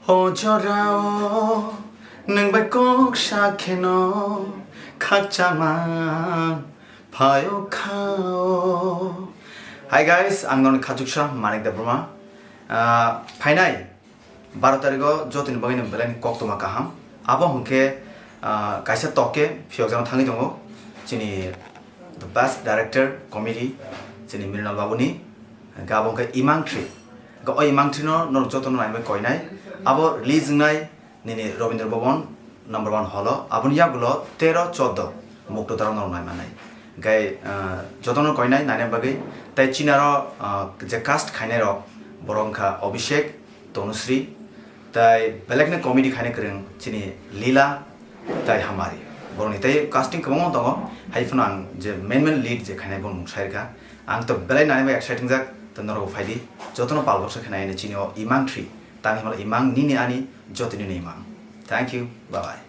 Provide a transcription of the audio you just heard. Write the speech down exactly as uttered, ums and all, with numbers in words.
O jorao nwng bai kok sa kheno khakchangma phaio kha o. Hi guys, ang noni khachuksa Manik Debbarma. Ah, phainai baro tarikh o jotoni bagwi nwng belai ni koktwma kaham. Abo hwnkhe, ah, kaisa tok khe phiyokjakno thangwi tongo chini the best director comedy chini Mrinal babuni. Hwnkhe abo hwnkhe Imang three. Hwnkhe o Imang three no norok jotono naimai koinai. Abo release wngnai nini Rabindra Bhavan number one hall o. Aboni yagulo tero chordo mukto daro norok naimannai. Hwnkhe, ah, jotono koinai naina bagwi. Tai chini aro, ah, je cast khainai rok, borok wngkha Abhishek, Tanushree, tai belekno comedy khaina kwrwng chini Lila tai Hamari. Borokni tai casting kwbangma tongo, hai phano ang je main main lead je khainai bono mung sai rwkha. Ang to belai nani bai exciting jak, to norok phaidi. Jotono pal baksa khe nai chini o Imang three, tang himala Imang nini ani jotoni ni Imang. Thank you, bye bye.